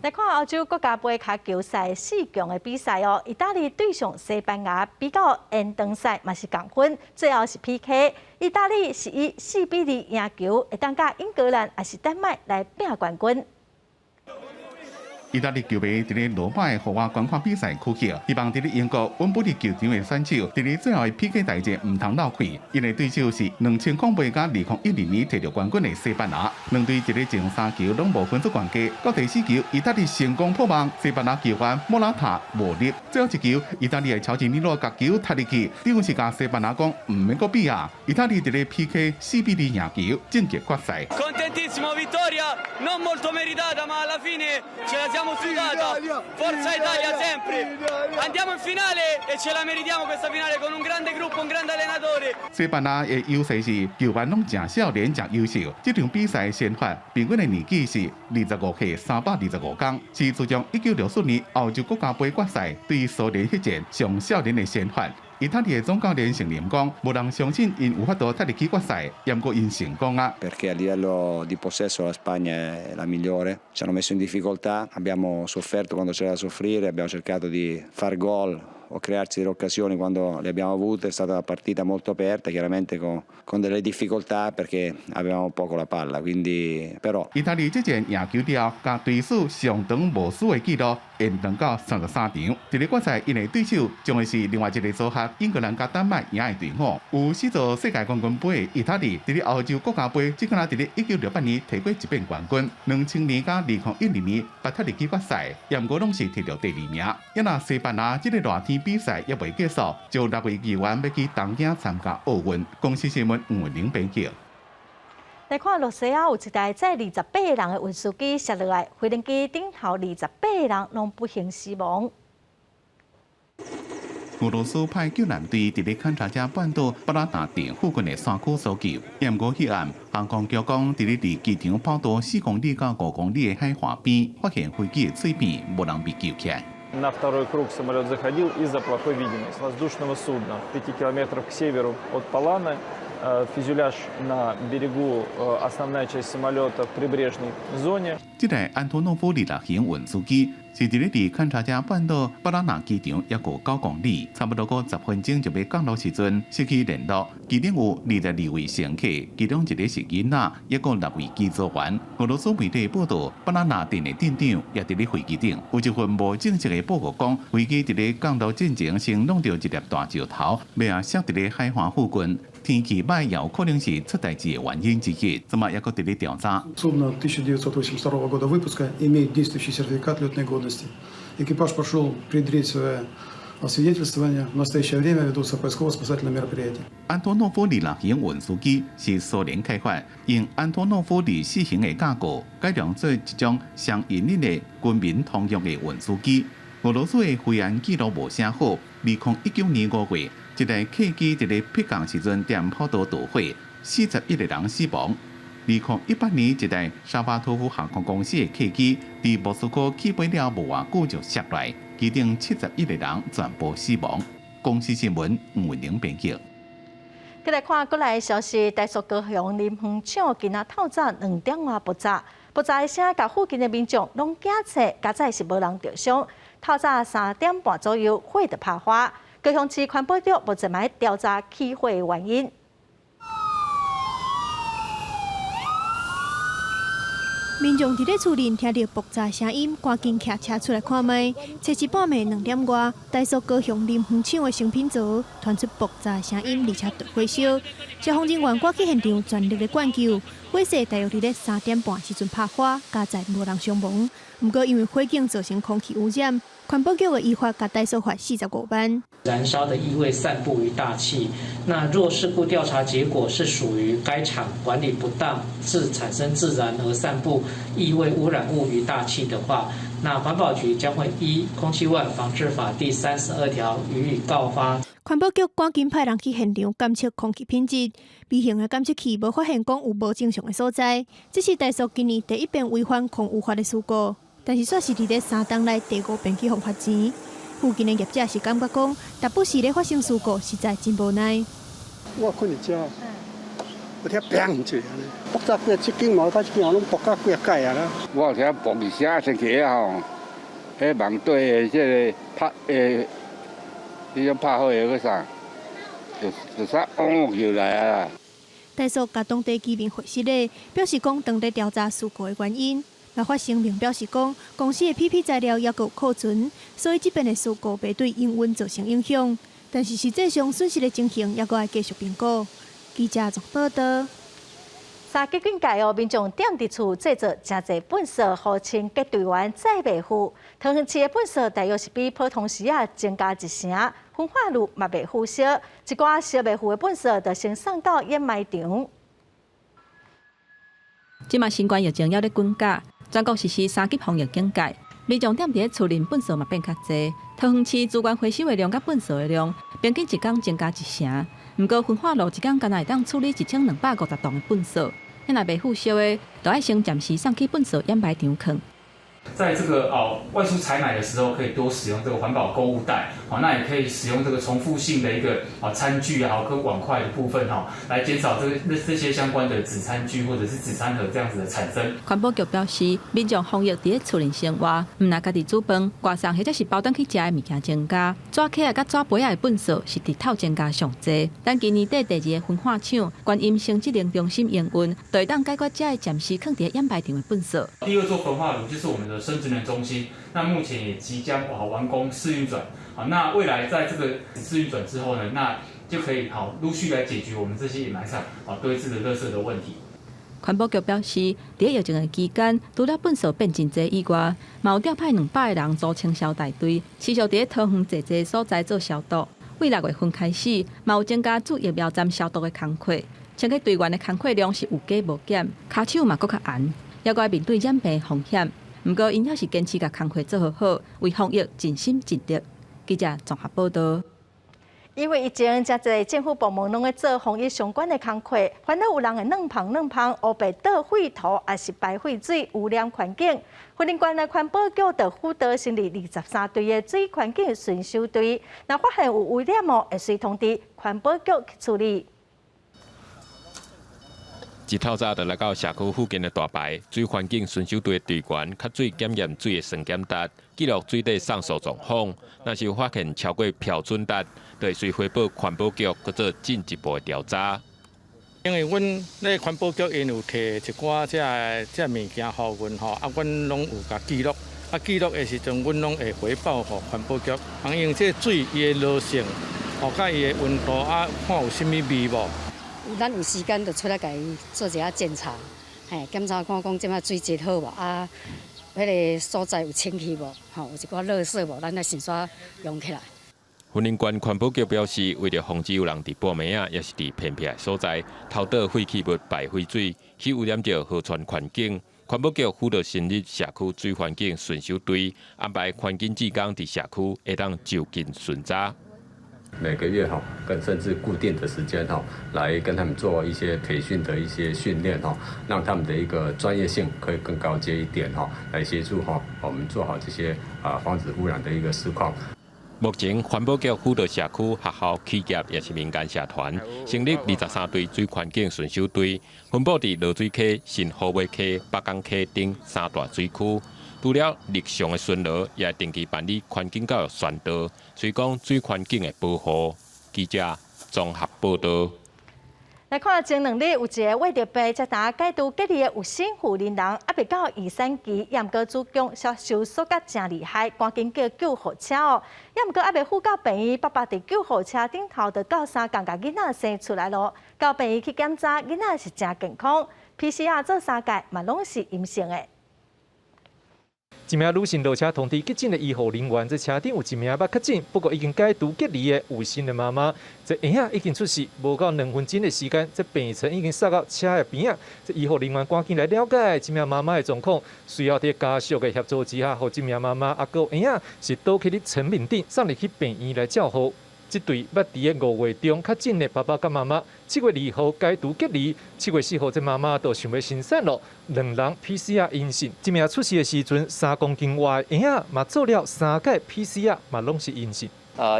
來看歐洲國家盃跤球賽四強的比賽哦，意大利對上西班牙，比到延長賽嘛是仝分，最後是 PK，意大利是以4比2贏球，會當佮英格蘭抑是丹麥來拼冠軍。
意大利球迷佇咧羅馬的戶外觀看比賽哭泣，希望佇咧英國溫布利球場的選手，佇咧最後的 PK 大戰毋通落氣。𪜶的對手是2008佮2012年提著冠軍的西班牙，兩隊佇咧前三球攏無分出懸低，到第四球，意大利成功破網，西班牙球員莫拉塔無入。最後一球，意大利的喬治尼諾共球踢入去，等於是共西班牙講毋免閣比啊！意大利佇咧 PK 4比2贏球，晉級決賽。
Contentissimo, vittoria non molto meritata, ma alla fine ce la siamo sudata. Forza Italia sempre. Andiamo in finale e ce la meritiamo questa finale con un grande gruppo, un grande allenatore.
西班牙的優勢是球員攏誠少年、誠優秀。這場比賽先發平均的年紀是25歲325天，是自從1964年歐洲國家盃決賽對蘇聯彼戰上少年的先發。意大利的總教練承認講，無人相信𪜶有法度踢入去決賽，毋過𪜶成功啊。
Perché a livello di possesso la Spagna è la migliore, ci hanno messo in difficoltà, abbiamo sofferto quando c'era da soffrire, abbiamo cercato di far gol o crearci delle occasioni quando le abbiamo avute, è stata una partita molto aperta, chiaramente con delle difficoltà perché avevamo poco la palla, quindi però
意大利這戰贏球了後，共對手上長無輸的紀錄延長到33場。佇咧決賽，𪜶的對手將會是另外一個組合英格蘭佮丹麥贏的隊伍。有四座世界冠軍盃的意大利，佇咧歐洲國家盃，只敢若佇咧1968年提過一遍冠軍，2000年佮2012年捌踢入去決賽，毋過攏是提著第二名。啊若西班牙這个熱天比賽猶未結束，就六位球員欲去東京參加奧運。公視新聞黃文玲編輯。
來看露西亞有一台載28個人的運輸機摔落來，飛行機頂頭28個人攏不幸死亡。
俄羅斯派救難隊佇咧坎察加半島巴拉達鎮附近的山區搜救，毋過彼暗航空局講，佇咧離機場跑道4公里到5公里的海岸邊發現飛機的碎片，無人被救起來。
На второй круг самолет заходил из-за плохой видимости воздушного судна в 5 километрах к северу от Паланы. Фюзеляж на берегу, основная часть самолета в прибрежной зоне.
這台安托諾夫26型運輸機是佇咧離坎察加半島巴拉那機場猶閣9公里，差不多閣10分鐘就欲降落時陣失去聯絡。機頂有22位乘客，其中一个是囡仔，猶閣六位機組員。俄羅斯媒體報道，巴拉那鎮的鎮長也佇咧飛機頂。有一份無證實的報告講，飛機佇咧降落進前先挵著一粒大石頭，尾仔摔佇咧海岸附近。天氣䆀也有可能是出代誌的原因之一，這馬猶閣佇咧調查。
Судно 1982 года выпуска имеет действующий сертификат летной годности. Экипаж прошел предрейсовое освидетельствование. В настоящее время ведутся поисково-спасательные мероприятия.
安托諾夫26型運輸機是蘇聯開發，用安托諾夫24型的架構改良做一種雙引擎的軍民通用的運輸機。俄羅斯的飛安記錄無啥好，2019年5月，一台客機佇咧迫降時陣踮跑道導火，41個人死亡。2018年，一台沙巴托夫航空公司的客機佇莫斯科起飛了無偌久就摔落，機頂71個人全部死亡。公視新聞吳文玲編輯。
繼來看國內消息，台塑高雄林園廠今仔透早2點外爆炸，爆炸的聲共附近的民眾攏驚醒，佳哉是無人著傷。透早3點半左右，火就拍花。高雄市環保局目前佇調查起火的原因。
民眾佇咧厝內聽著爆炸聲音，趕緊騎車出來看覓。初四半暝2點外，台塑高雄林園廠的成品槽傳出爆炸聲音，而且著火燒。消防人員趕去現場，全力咧灌救。火勢大約佇咧3點半時陣拍花，佳哉無人傷亡。毋過因為火警造成空氣污染，環保局會依法共台塑罰45萬。
燃燒的異味散布於大氣，那若事故調查結果是屬於該廠管理不當，致產生自燃而散布異味污染物於大氣的話，那環保局將會依《空氣污染防治法》第32條予以告發。
環保局趕緊派人去現場監測空氣品質，微型的監測器無發現講有無正常的所在。這是台塑今年第一遍違反空污法的事故，但是煞是佇咧3冬內第五遍去予罰錢。附近的業者是感覺講，逐不時咧發生事故，實在真無奈。
我睏佇遮，我聽砰一下按呢，爆炸幾這間嘛，這間攏爆甲幾仔蓋啊啦。
我有聽爆一聲先起吼，彼網底的這个拍誒。彼種拍火的閣啥，就就煞嗡叫來啊啦。
台塑共當地居民回釋咧，表示講當咧調查事故的原因。嘛發聲明表示講，公司的 PP 材料猶閣有庫存，所以這遍的事故袂對營運造成影響。但是實際上損失的情形猶閣愛繼續評估。記者綜報導。
三級警戒哦，民眾踮佇厝製造誠濟糞埽，予清潔隊員載袂赴。桃園市的糞埽大約是比普通時仔增加一成，焚化爐嘛袂赴燒，一寡燒袂赴的糞埽就先送到掩埋場。
這馬新冠疫情猶咧滾價，全國實施三級防疫警戒，民眾踮佇咧厝內糞埽嘛變較濟。桃園市資源回收的量佮糞埽的量，平均一工增加一成。毋過焚化爐一工干焦會當處理1250棟的糞埽，彼若袂赴燒的，就愛先暫時送去糞埽掩埋場囥。
在這個哦外出採買的時候，可以多使用這個環保購物袋，好，那也可以使用這個重複性的一個啊餐具啊，跟碗筷的部分哈，來減少這個那這些相關的紙餐具或者是紙餐盒這樣子的產生。
環保局表示，民眾防疫佇咧厝內生活，毋但家己煮飯、外送或者是包轉去食的物件增加，紙殼仔佮紙杯仔的糞埽是日頭增加上濟。等今年底第二个焚化廠觀音生質能中心營運，就會當解決這个暫時囥佇咧掩埋場的糞埽。
第二座焚化爐就是我們的生質能中心，那目前也即將好完工試運轉，好，那未來在這個試運轉之後呢，那就可以好陸續來解決我們這些掩埋場啊堆置的垃圾的問題。
環保局表示，佇疫情的期間，除了糞埽變真濟以外，嘛有調派200個人組清消大隊，持續佇咧桃園濟濟所在做消毒。對6月份開始，嘛有增加注疫苗站消毒的工課，清潔隊員的工課量是有加無減，跤手嘛閣較紅，猶閣愛面對染病風險。毋過，𪜶猶是堅持共工課做好好，為防疫盡心盡力。記者綜合報導。
因為疫情，誠濟政府部門攏咧做防疫相關的工課，反倒有人會軟芳軟芳，烏白倒廢塗，抑是排廢水污染環境。雲林縣的環保局就輔導成立23隊的水環境巡守隊，若發現有污染哦，會隨通知環保局去處理。
一透早就來到社區附近的大排水環境巡守隊的隊員，較水檢驗水的酸鹼值，記錄水底送數狀況。若是有發現超過標準值，就會隨回報環保局，閣做進一步的調查。
因為阮咧環保局𪜶有提一寡這个這物件予阮吼，啊，阮攏有共記錄。啊，記錄的時陣，阮攏會回報予環保局。因為這水伊的羅性，吼，佮伊的溫度啊，看有啥物味無？
咱有時間就出來共伊做一下檢查，嘿，檢查看講這擺水質好無啊？彼个所在有清氣無？吼，有一寡垃圾無？咱來先煞用起來。
雲林縣環保局表示，為著防止有人佇半暝仔，抑是佇偏僻的所在偷倒廢棄物排廢水，去污染著河川環境。環保局輔導成立社區水環境巡守隊，安排環境志工佇社區會當就近巡查。
每個月哈，跟甚至固定的時間哈，來跟他們做一些培訓的一些訓練哈，讓他們的一個專業性可以更高階一點哈，來協助哈我們做好這些啊防止污染的一個實況。
目前環保局輔導社區、學校、企業抑是民間社團，成立23隊水環境巡守隊，分布佇濁水溪、新虎尾溪、北港溪等三大水區。除了日常的巡邏，也會定期辦理環境教育宣導，推廣水環境的保護。記者綜合報導。
來看前2日有一个穢著病，才剛解除隔離的有姓婦人，猶未到預產期，也毋過子宮收縮甲誠厲害，趕緊叫救護車哦。也毋過猶未赴到病院，爸爸佇救護車頂頭就鬥相共共囡仔生出來囉。到病院去檢查，囡仔是誠健康，PCR 做三擺嘛攏是陰性的。
一名女性落車通知急診的醫護人員，這車頂有一名捌確診，不過已經解除隔離的有新的媽媽，這嬰仔已經出世，無夠2分鐘的時間，這病床已經塞到車的邊仔。這醫護人員趕緊來了解這名媽媽的狀況，隨後佇家屬的協助之下，予這名媽媽啊閣有嬰仔是倒去佇層面頂，送入去病院來照護。這對捌佇個5月中確診的爸爸佮媽媽，7月2號解除隔離，7月4號這媽媽就想欲生產囉，兩人 PCR 陰性。這名出世的時陣3公斤外嬰仔嘛做了三擺 PCR 嘛攏是陰性。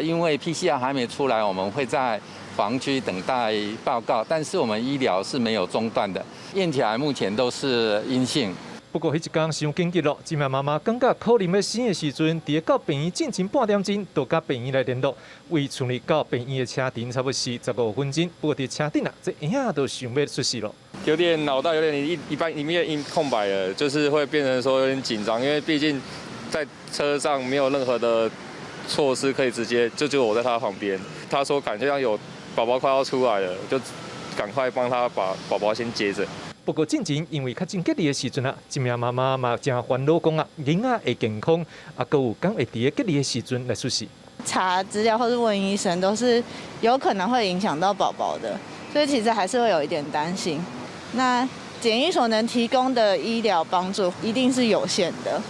因為 PCR 還沒出來，我們會在房區等待報告，但是我們醫療是沒有中斷的，驗起來目前都是陰性。
不過，彼一工傷緊急囉，這名媽媽感覺可能欲生的時陣，佇到病院進前半點鐘，就佮病院來聯絡，為厝裡到病院的車程差不多是15分鐘。不過佇車頂啊，這嬰仔都想欲出世囉。
有點腦袋有點一半裡面一空白了，就是會變成說有點緊張，因為畢竟在車上沒有任何的措施可以直接就我在他旁邊，他說感覺像有寶寶快要出來了，就趕快幫他把寶寶先接著。
不過進前因為確診隔離的時陣啊，這名媽媽嘛誠煩惱講啊，囡仔會健康，啊，閣有敢會佇個隔離的時陣來出世。
查資料或是問醫生，都是有可能會影響到寶寶的，所以其實還是會有一點擔心。那檢疫所能提供的醫療幫助一定是有限的，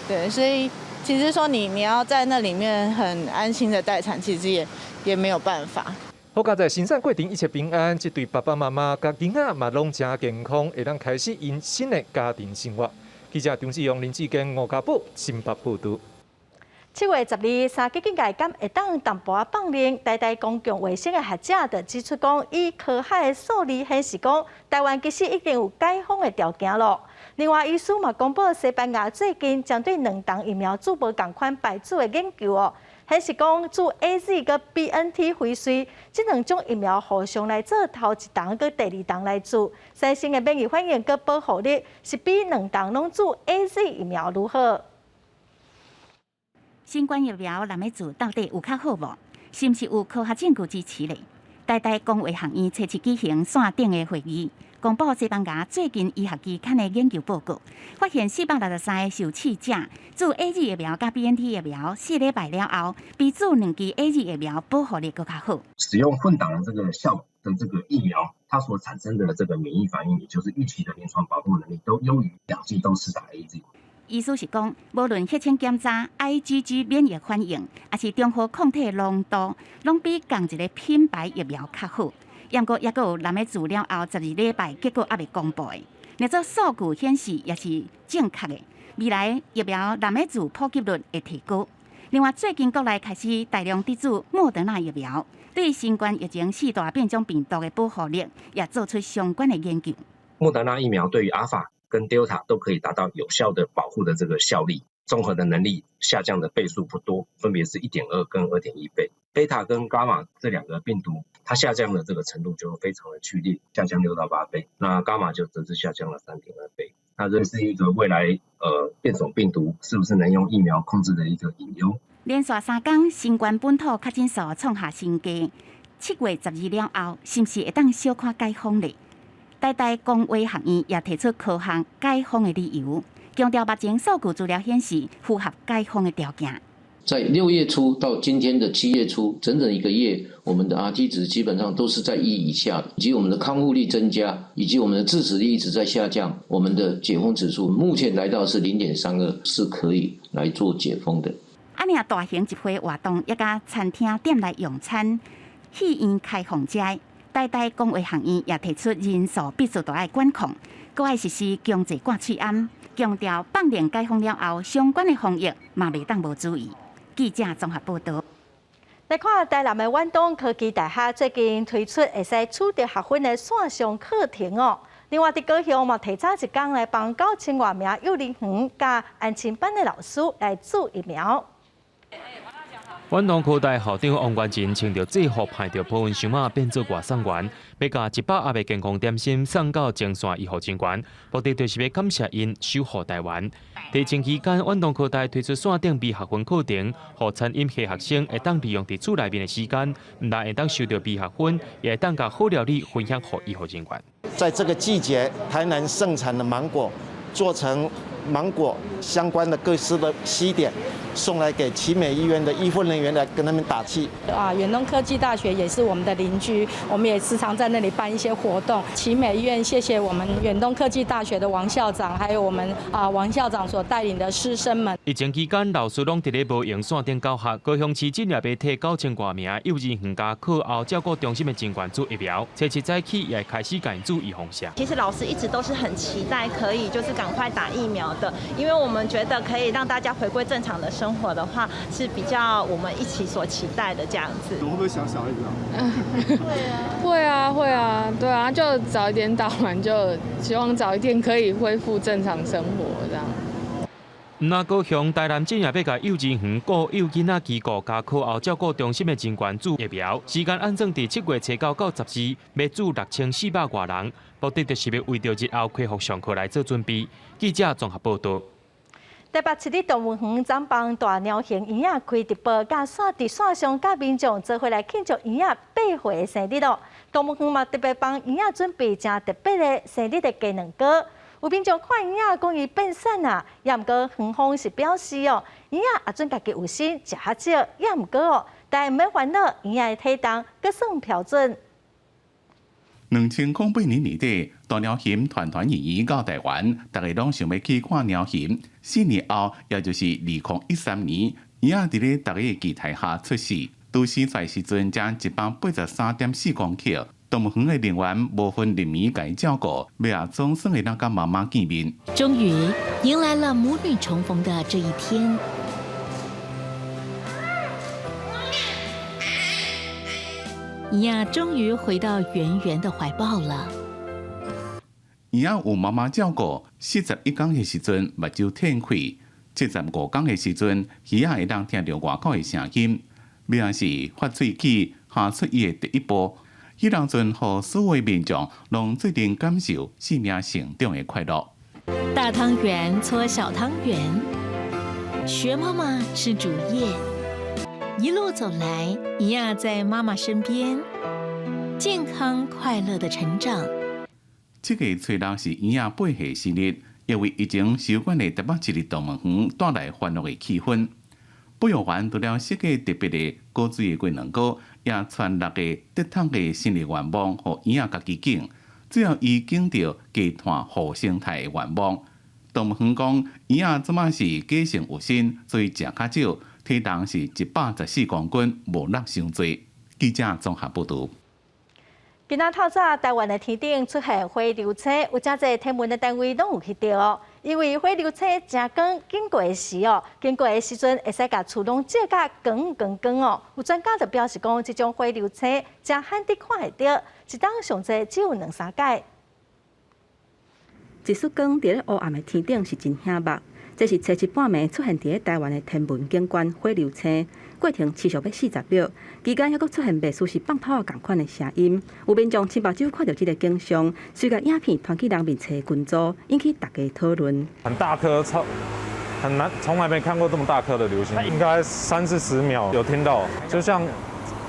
對，所以其實說你要在那裡面很安心的待產，其實也沒有辦法。
好佳哉生產過程一切平安，這對爸爸媽媽佮囡仔嘛攏誠健康，會當開始𪜶新的家庭生活。記者張志勇、林志堅、吳家寶新北報導。
7月12，三級警戒敢會當淡薄仔放寬？台大公共衛生的學者就指出講，以科學的數字顯示講，台灣其實已經有解封的條件囉。另外，醫師嘛公布西班牙最近針對兩筒疫苗注無仝款牌子的研究哦。顯示講，注 AZ 佮 BNT 輝瑞這兩種疫苗互相來做頭一筒佮第二筒來注，產生的免疫反應佮保護力是比兩筒攏注 AZ 疫苗愈好。
新冠疫苗濫咧注到底有較好無？是毋是有科學證據支持咧？台大公衛學院初七舉行線頂的會議，公布西班牙最近醫學期刊的研究報告，發現463个受試者注 AZ 疫苗佮 BNT 疫苗4禮拜了後，比注兩劑 AZ 疫苗保護力閣較好。
使用混打的這個效的這個疫苗，它所產生的這個免疫反應，也就是預期的臨床保護能力，都優於兩劑都施打 AZ。
意思是講，無論血清檢查、IgG 免疫反應，抑是中和抗體濃度，攏比仝一个品牌疫苗較好。毋過，猶閣有濫咧注了後12禮拜結果猶未公布的，若做數據顯示也是正確的。未來疫苗濫咧注普及率會提高。另外，最近國內開始大量滴注莫德納疫苗，對新冠疫情四大變種病毒的保護力，也做出相關的研究。
莫德納疫苗對於阿爾法跟 Delta 都可以達到有效的保護的這個效力，綜合的能力下降的倍數不多，分別是1.2跟2.1倍。貝塔跟伽馬這兩個病毒，它下降的這個程度就非常的劇烈，下降6到8倍。那伽馬就則是下降了3.2倍。那這是一個未來變種病毒是不是能用疫苗控制的一個隱憂。
連續3工新冠本土確診數創下新低，7月12了後，是毋是會當小可解封咧？台大公衛學院也提出科學解封的理由，強調目前數據資料顯示符合解封的條件。
在6月初到今天的7月初，整整一個月，我們的 RT 值基本上都是在1以下，以及我們的康復率增加，以及我們的致死率一直在下降，我們的解封指數目前來到是0.32，是可以來做解封的。
按呢大型集會活動，抑佮餐廳店內用餐、戲院開放遮，台大公衛學院也提出人數必須都愛管控，閣愛實施強制掛喙罨，強調放令解封了後，相關的防疫嘛袂當無注意。記者綜合報導。
來看台南的遠東科技大學最近推出會使取得學分的線上課程哦。另外，佇高雄嘛提早一工來幫9000外名幼兒園佮安親班的老師來注疫苗。
遠東科大校長王元仁穿著制服，捧著保溫箱仔變做外送員，欲共100盒的健康點心送到前線醫護人員，目的就是欲感謝𪜶守護台灣。疫情期間，遠東科大推出線頂微學分課程，予餐飲系學生會當利用佇厝內面的時間，毋但會當收著微學分，也會當共好料理分享予醫護人員。
在這個季節，台南盛產的芒果做成
芒果相關的各式的西點，送來給奇美醫院的醫護人員來跟他們打氣。
啊，遠東科技大學也是我們的鄰居，我們也時常在那裡辦一些活動。奇美醫院謝謝我們遠東科技大學的王校長，還有我們啊王校長所帶領的師生們。
疫情期間，老師攏佇咧無閒線頂教學，高雄市政也欲替9000外名幼兒園佮課後照顧中心的人員注疫苗，初七早起也開始共𪜶注預防射。
其實老師一直都是很期待可以就是趕快打疫苗的，因為我們覺得可以讓大家回歸正常的生活的話，是比較我們一起所期待的這樣子。
你會不會想小孩子啊？
會啊，會啊，對啊，就早一點打完，就希望早一點可以恢復正常生活這樣。
毋但高雄、台南鎮也欲共幼兒園、顧幼囡仔機構佮課後照顧中心的人員注疫苗，時間按算佇7月初9到14，欲注6400外人，目的就是欲為著日後恢復上課來做準備。記者綜合報導。
台北市立動物園昨幫大貓熊嬰仔開直播，佮線佇線上佮民眾做伙來慶祝嬰仔8歲的生日囉。動物園嘛特別幫嬰仔準備誠特別的生日的雞卵糕。有民眾看嬰仔講伊變瘦啊，也毋過園方是表示哦，嬰仔也準家己有心食較少，也毋過哦，但毋免煩惱，嬰仔的體重閣算標準。
2008年年底，大貓熊團團圓圓到台灣，大家攏想欲去看貓熊。4年後，也就是2013年，嬰仔佇咧大家的期待下出世，拄生出來時陣才183.4公克。動物園的人員無分日暝共伊照顧，尾仔總算會當佮媽媽見面。
終於迎來了母女重逢的這一天。嬰仔終於回到圓圓的懷抱了。
嬰仔有媽媽照顧，41工的時陣，目睭展開；75工的時陣，耳仔會當聽著外口的聲音。尾仔是發喙齒，踏出伊的第一步。彼當陣，予所有民眾攏做陣感受生命成長的快樂。
大湯圓搓小湯圓，學媽媽吃竹葉，一路走來，嬰仔在媽媽身邊，健康快樂的成長。
7月初6是嬰仔8歲生日，也為疫情收館的台北市立動物園帶來歡樂的氣氛。保育員除了設計特別的古水的雞卵糕，也傳6个得糖的生日願望，予嬰仔家己揀。最後，伊揀著低碳護生態的願望。動物園講，嬰仔這馬是假性有身，所以食較少，體重是114公斤，無落傷濟。記者綜合報導。
今仔透早，台灣的天頂出現火流星，有誠濟天文的單位攏有翕著哦。因為火流星誠光經過的時哦，經過的時陣會使共厝攏照甲光光光哦。有專家就表示講，這種火流星誠罕得看會著，一冬上濟只有兩三擺。
一束光佇咧烏暗的天頂是真顯目，這是初七半暝出現佇咧台灣的天文景觀火流星，過程持續欲40秒，期間猶閣出現袂輸是放炮仝款的聲音。有民眾親目睭看著這个景象，隨共影片傳去人面冊群組，引起大家討論。
很大顆，超很難，從來沒看過這麼大顆的流星，應該三四十秒有聽到，就像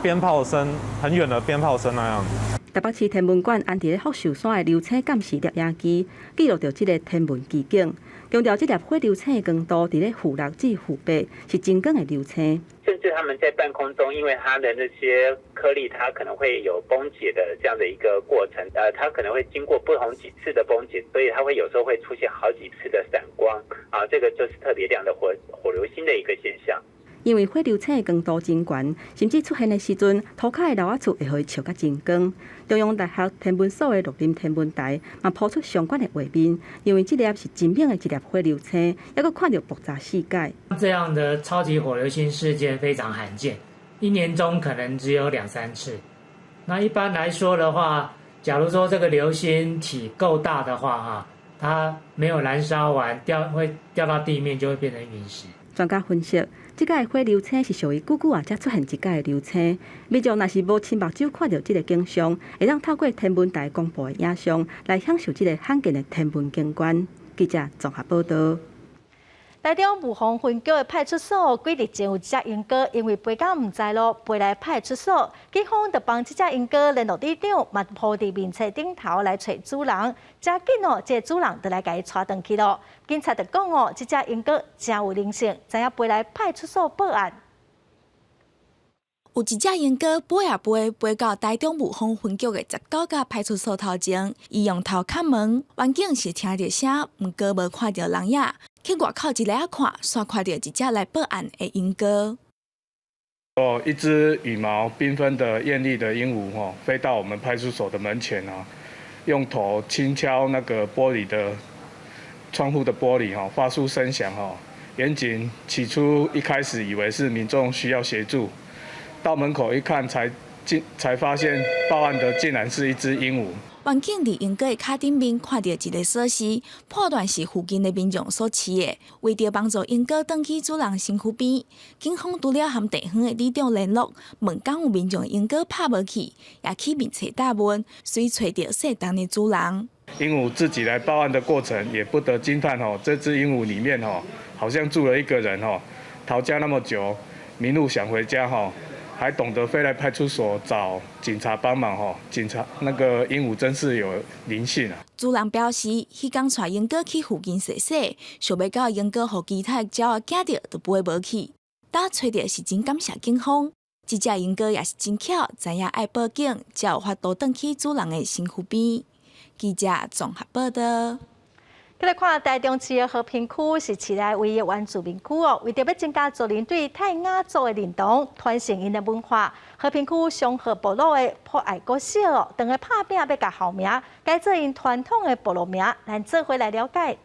鞭炮聲，很遠的鞭炮聲那樣子。
台北市天文館安佇咧福壽山的流星監視攝影機記錄著這个天文奇景，強調這粒火流星的光度佇咧-6至-8，是真光的流星。
甚至他們在半空中，因為它的那些顆粒，它可能會有崩解的這樣的一個過程，它可能會經過不同幾次的崩解，所以它會有時候會出現好幾次的閃光，啊，這個就是特別亮的火流星的一個現象。
因為火流星的光度真懸，甚至出現的時陣，塗跤的樓仔厝會予伊照甲真光。中央大學天文所的綠林天文台嘛鋪出相關的畫面，認為這粒是真猛的一粒火流星，猶閣看著爆炸世界。
這樣的超級火流星事件非常罕見，一年中可能只有兩三次。那一般來說的話，假如說這個流星體夠大的話，哈，它沒有燃燒完掉會掉到地面，就會變成隕石。
專家分析，這擺火流星是屬於久久啊，才出現一擺的流星。民眾若是無親目睭看著這个景象，會當透過天文台公布的影像來享受這个罕見的天文景觀。記者綜合報導。
台中霧峰分局的派出所幾日前有一隻鸚哥，因為飛到毋知路，飛來派出所，警方就幫這隻鸚哥聯絡里長，嘛鋪佇面冊頂頭來揣主人。誠緊哦，這个主人就來共伊帶轉去囉。警察就講哦，這隻鸚哥誠有靈性，知影飛來派出所報案。
有一隻鸚哥飛啊飛，飛到台中霧峰分局的19甲派出所頭前，伊用頭敲門，員警是聽著聲，毋過無看著人影。去外口一下仔看，煞看著一隻來報案的鸚哥。
哦，一隻羽毛繽紛的豔麗的鸚鵡，吼，飛到我們派出所的門前啊，用頭輕敲那個玻璃的窗戶的玻璃，吼，發出聲響，吼。員警起初一開始以為是民眾需要協助，到門口一看才發現報案的竟然是一隻鸚鵡。
員警佇鸚哥的跤頂面看著一个鎖匙，判斷是附近的民眾所飼的。為著幫助鸚哥轉去主人身軀邊，警方除了和地方的里長聯絡，問敢有民眾鸚哥拍無去，也去面冊打問，遂揣著姓陳的主人。
鸚鵡自己來報案的過程，也不得驚嘆吼，這隻鸚鵡裡面吼，好像住了一個人吼，逃家那麼久，迷路想回家吼。還懂得飛來派出所找警察幫忙吼，警察那個鸚鵡真是有靈性啊！
主人表示，彼工帶鸚哥去附近踅踅，想欲到鸚哥予其他的鳥仔驚著，就飛無去。當揣著是真感謝警方，這隻鸚哥也是真巧，知影愛報警，才有法度轉去主人的身軀邊。記者綜合報道。
來看台中市的和平區是市內唯一原住民區哦。為著欲增加族人對泰雅族的認同，傳承𪜶的文化，和平區松鶴部落的博愛國小哦，當下拍拚欲共校名改做𪜶傳統的部落名，咱做伙來了解。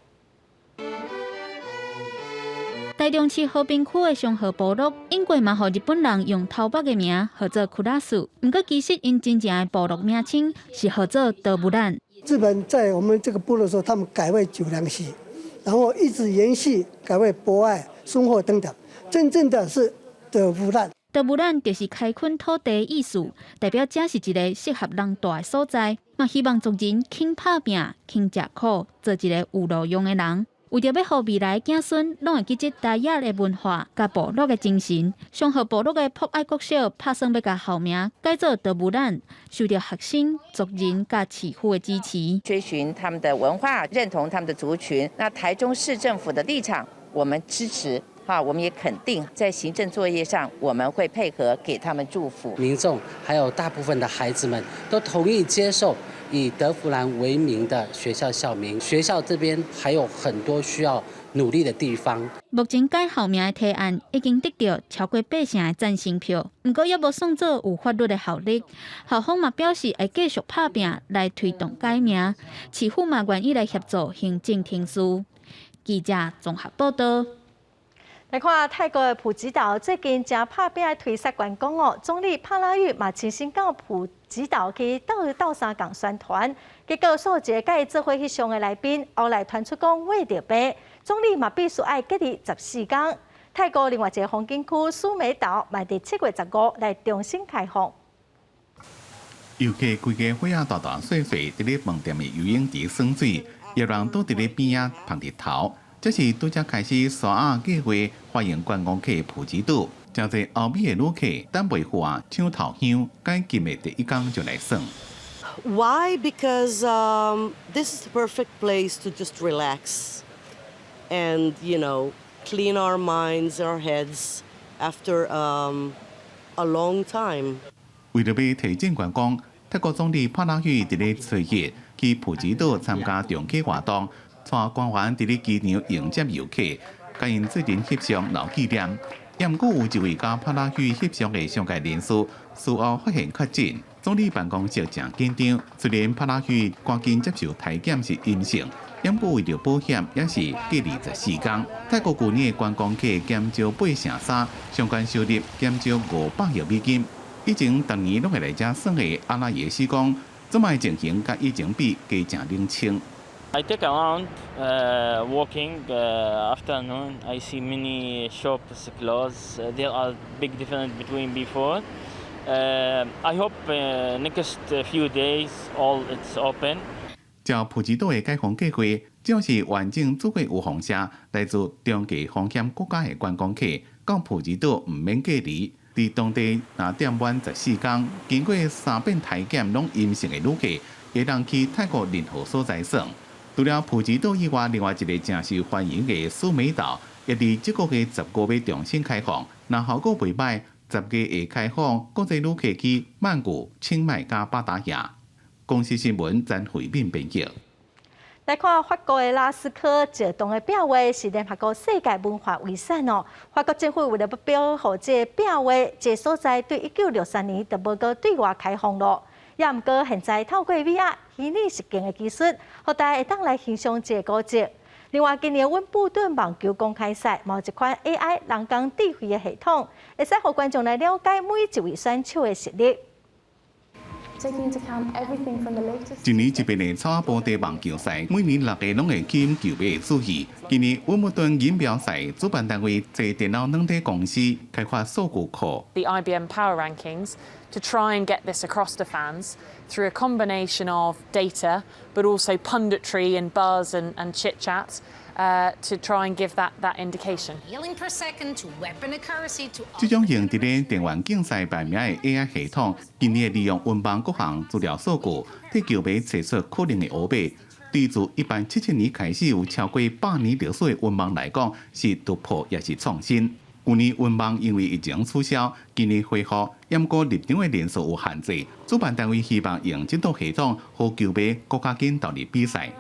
台中市和平區的松鶴部落，應過嘛予日本人用頭目的名號做庫拉斯，毋過其實𪜶真正的部落名稱是號做德布蘭。
日本在我們這個部落的時候，他們改為九良溪，然後一直延續改為博愛、松鶴等等。真正的是德布蘭。
德布蘭就是開墾土地的意思，代表這是一个適合人蹛的所在。嘛希望族人肯拍拚、肯食苦，做一个有路用的人。為著欲予未來子孫攏會記得泰雅的文化佮部落的精神，松鶴部落的博愛國小拍算欲共校名改做德布蘭，受著學生、族人佮市府的支持，
追尋他們的文化，認同他們的族群。那台中市政府的立場，我們支持，哈，我們也肯定在行政作業上，我們會配合，給他們祝福。
民眾還有大部分的孩子們都同意接受以德芙蘭為名的學校校名，學校這邊還有很多需要努力的地方。
目前改校名的提案已經得著超過八成的贊成票，毋過猶無算做有法律的效力。校方嘛表示會繼續拍拚來推動改名，市府嘛願意來協助行政程序。記者綜合報道。
來看泰國的普吉島最近誠拍拚推捒觀光哦，總理帕拉育嘛親身到普吉島去鬥鬥相共宣傳，結果數一个佮伊做伙翕相的來賓，後來傳出講穢著病，總理嘛必須愛隔離14天。泰國另外一个風景區蘇梅島，嘛佇7月15來重新開放。
遊客規家伙仔大大細細佇咧飯店的游泳池耍水，有人都佇咧邊仔芳日頭。這是拄才開始沙仔計劃歡迎觀光客普吉島，誠濟歐美的旅客等袂赴啊，搶頭香，趕今日第一工就來耍。
Why? Because this is the perfect place to just relax and clean our minds, our heads after a long time.
為著欲提振觀光，泰國總理帕拉育佇咧初一去普吉島參加重啟活動。帶官員佇咧機場迎接遊客，共𪜶做陣翕相留紀念。也毋過有一位佮帕拉育翕相的商界人士，事後發現確診，總理辦公室誠緊張。雖然帕拉育趕緊接受體檢是陰性，也毋過為著保險，也是隔離14天。泰國舊年的觀光客減少8成3，相關收入減少500億美金。以前逐年攏會來遮耍的阿拉耶斯講，這擺情形佮以前比加誠冷清。
I take around walking afternoon. I see many shops closed. There are big difference between before. I hope next few days all it's open.
照普吉島的解封計劃，只要是完整祖國有風險，來自中低風險國家的觀光客，到普吉島毋免隔離。佇當地若踮滿14天，經過三遍體檢攏陰性的旅客，會當去泰國任何所在耍。除了普吉島以外，另外一个誠受歡迎的蘇梅島，也佇這個月15欲重新開放。若效果袂䆀，10月會開放國際旅客去曼谷、清邁佮巴達亞。公視新聞曾慧敏編輯。
來看法國的拉斯科石洞的壁畫是聯合國世界文化遺產哦。法國政府為了欲保護這个壁畫，這个所在對1963年就無閣對外開放囉。也毋過現在透過 VR 虛擬實境的技術，予大家會當來欣賞這個古蹟。另外，今年溫布頓網球公開賽，嘛有一款 AI 人工智慧的系統，會使予觀眾來了解每一位選手的實力。
一年一遍的草仔埔地網球賽，每年6月攏會吸引球迷的注意。今年溫布頓錦標賽主辦單位坐電腦軟體公司開發數據庫。
The IBM Power Rankings to try and get this across to fans through a combination of data, but also punditry and buzz and chit chat to try and give that indication.
這種用佇咧電玩競賽排名的 AI 系統，今年會利用溫網各項資料數據，替球迷揣出可能的烏馬。對自1877年開始有超過100年歷史的溫網來講，是突破也是創新。舊年溫網因為疫情取消，今年恢復，毋過入場的人數有限制。主辦單位希望用這套系統，予球迷閣較緊投入比賽。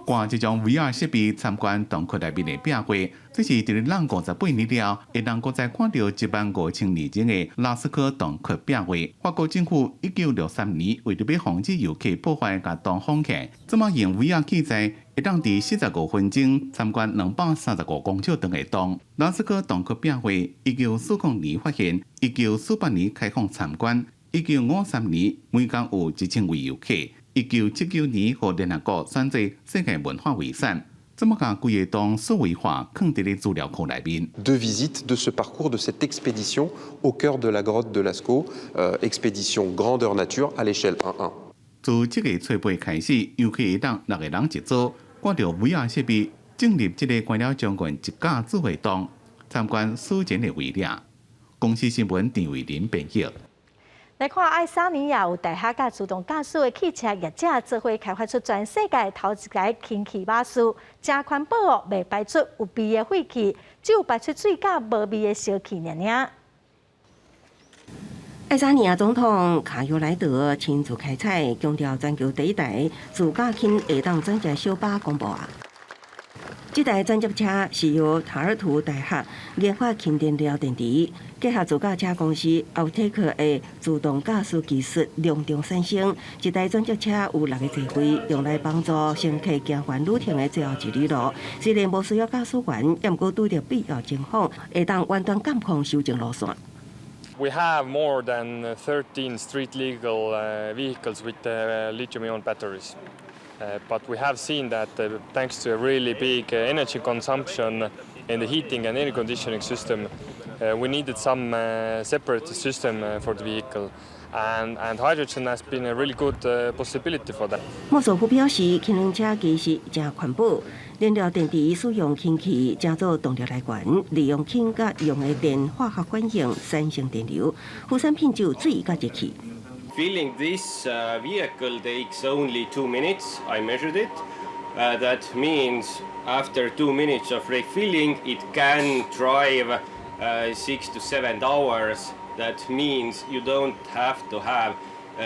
掛這種 VR 設備參觀洞窟內面的壁畫，這是佇咧咱58年了，會當閣再看著1萬5千年前的拉斯科洞窟壁畫。法國政府1963年為著欲防止遊客破壞共洞封起，這馬用 VR 器材會當佇45分鐘參觀235公尺長的洞。拉斯科洞窟壁畫，1940年發現，1948年開放參觀，1953年每工有1000位遊客。1979年，予聯合國選做世界文化遺產。這馬共規个洞數位化，囥佇咧資料庫內面。
Deux visites de ce parcours de cette expédition au cœur de la grotte de Lascaux, expédition grandeur nature à l'échelle 1:1。
自這个初八開始，遊客會當六個人一組，掛著 VR 設備，進入這個關了將近一甲子的洞，參觀史前的遺跡。公視新聞陳慧琳編譯。
來看愛沙尼亞有大學佮自動駕駛的汽車業者做伙開發出全世界頭一台氫氣巴士，誠環保哦，袂排出有味的廢氣，只有排出水佮無味的燒氣爾爾。
愛沙尼亞總統卡尤萊德親自開採，強調全球第一台自駕氫下檔轉接小巴公布啊！這台轉接車是由塔爾圖大學研發氫燃料電池，結合自駕車公司奧特克的自動駕駛技術隆重產生。這台轉接車有六个座位，用來幫助乘客行完旅程的最後一里路。雖然無需要駕駛員，毋過拄著必要情況，會當遠端監控修正路線。
We have more than 13 street legal vehicles with lithium-ion batteries. But we have seen that thanks to a really big energy consumption in the heating and air conditioning system, we needed some separate system for the vehicle. And hydrogen has been a really good possibility for that.
莫索夫表示，氫能車其實誠環保，燃料電池使用氫氣當做動力來源，利用氫佮用的電化學反應產生電流，副產品只有水佮熱氣。
Filling this vehicle takes only 2 minutes. I measured it. That means after 2 minutes of refilling, it can drive 6 to 7 hours. That means you don't have to have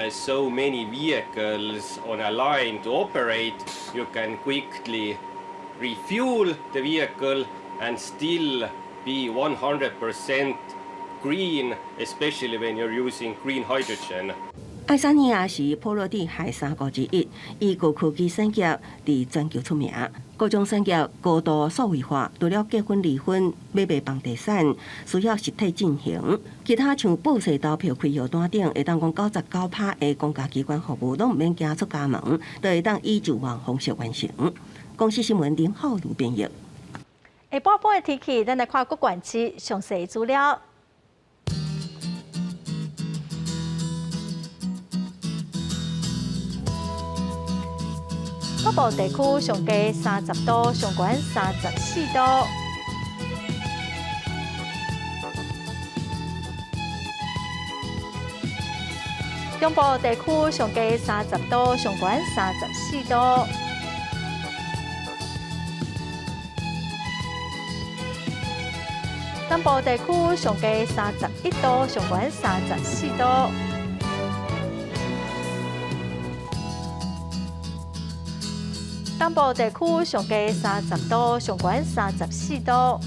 so many vehicles on a line to operate. You can quickly refuel the vehicle and still be 100% green, especially when you're using green hydrogen.
愛沙尼亞是波羅的海三國之一，以高科技產業佇全球出名。各種產業高度數位化，除了結婚、離婚、買賣房地產，需要實體進行。其他像報稅、投票、開藥單等，會當講99%的公家機關服務攏毋免行出家門，都會當以上網方式完成。公視新聞林浩如編譯。
下晡晡的天氣，咱來看各縣市詳細資料。北部地區上低30度，上懸34度。中部地區上低30度，上懸34度。南部地區上低31度，上懸34度。東部地區上低30度，上懸34度。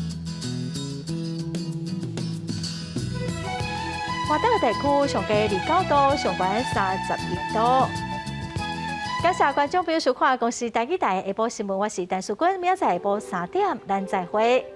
外島地區上低29度，上懸31度。感謝觀眾朋友收看《公視台語台》下晡新聞，我是陳淑君，明仔載下晡3點，咱再會。